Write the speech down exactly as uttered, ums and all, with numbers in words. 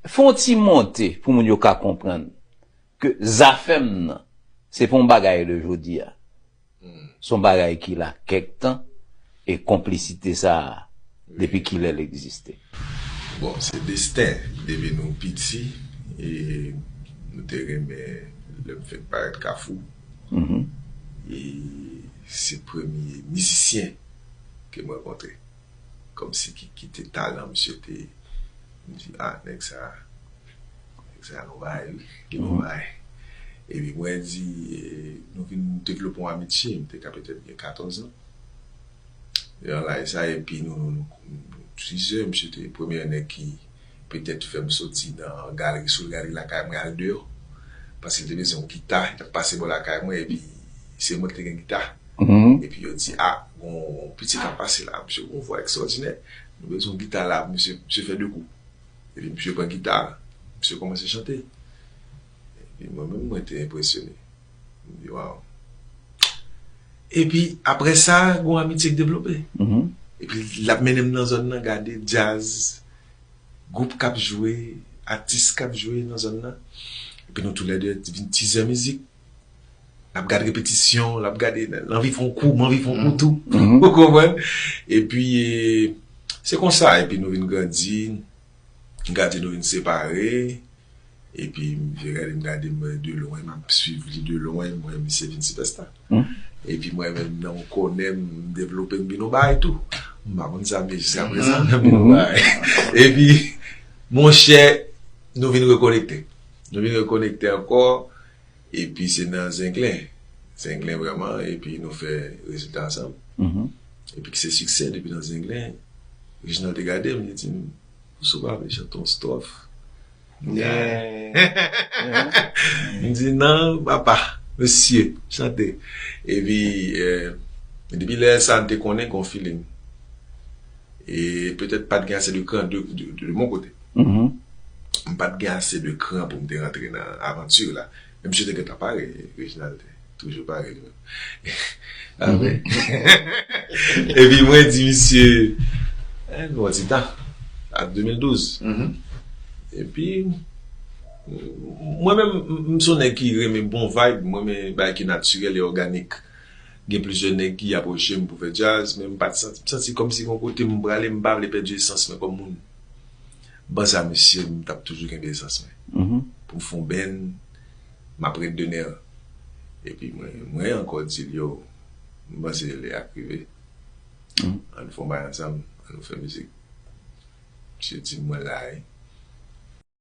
Fè yon ti monte pou moun yo ka konprann ke Zafèm nan, se pa yon bagay de jodi a. Se yon bagay ki la kèk tan, e konplisite sa a, depi kilè l egziste? Bon, se desten. Depi nou piti, e nou te renmen lè m fèk parèt Kafou. E se premye mizisyen ke m rankontre. Kòmsi ki, ki te talan misye te. M di, ah, nèg sa, nèg sa, nou bay, wi, li bon bay. Epi mwen di, eh, nou vin devlope yon amitye, m te ka petèt gen katòz an. Nan laj sa, epi nou, nou, nou, nou, plizyè, misye te premye nèg ki petèt fè m soti nan galeri, sou galeri lakay mwen, al deyò. Paske l te bezwen yon gita, l t ap pase bò lakay mwen, epi se mwen ki te gen gita. Epi yo di, ah, gon, gon pitit ap pase la, misye gon vwa ekstwòdinè. Nou bezwen yon gita la, misye, misye fè de kou. Epi misye pran gita, misye kòmanse chante. Epi mwen menm, mwen te enpresyone. M di, waw. Epi apre sa, gon amitye k devlope. Epi l ap mennen m nan zòn nan, gade djaz, gwoup k ap jwe, atis k ap jwe nan zòn nan. Epi nou toulède vin tizè mizik. N ap gade repetisyon, l ap gade, l anvi fè yon kou, m anvi fè yon kou tou. Ou konprann? Epi, e, se konsa, epi nou vin grandi, gade nou vin separe, epi m vin gade, m gade mwen de lwen, m ap swiv li de lwen, mwen, misye vin sipèsta. Epi mwen menm, nan yon kònè, m devlope, m vin yon bagay tou. M pa konn sa, men jiska prezan, m vin yon bagay. Epi, monchè, nou vin rekonekte. Nou vin rekonekte ankò, epi se nan Zenglen. Zenglen vrèman, epi nou fè rezilta ansanm. Epi ki se siksè depi nan Zenglen. Reginald te gade m, li di m, "Ou sou pa vle chante yon stwòf?" M di, "Non, papa, mesye, chante." Epi, eh, depi lè sa, m te konnen gon feeling. E petèt pa t gen ase de kran de, de, de, de mon kote. M pa t gen ase de kran pou m te rantre nan avanti la. Men misye te gentan pare, Reginald te toujou pare li menm. Amen. Epi mwen di misye, eh, bon ti tan, a de mil douz. Epi, mwen menm, m, m se yon nèg ki renmen bon vibe, mwen renmen bagay ki natirèl e òganik. Gen plizyè nèg ki apwoche m pou fè djaz, men m pa t santi, m santi kòmsi gon kote m prale, m pa vle pèdi esans mwen kòm moun. Ban sa, mesye, m t ap toujou kenbe esans mwen. Pou m fè yon band, m ap ret de nè. Epi mwen, mwen ankò di l, yo, m panse lè a k rive. Ann fè yon bagay ansanm, ann nou fè mizik. Misye di m, mwen la, wi.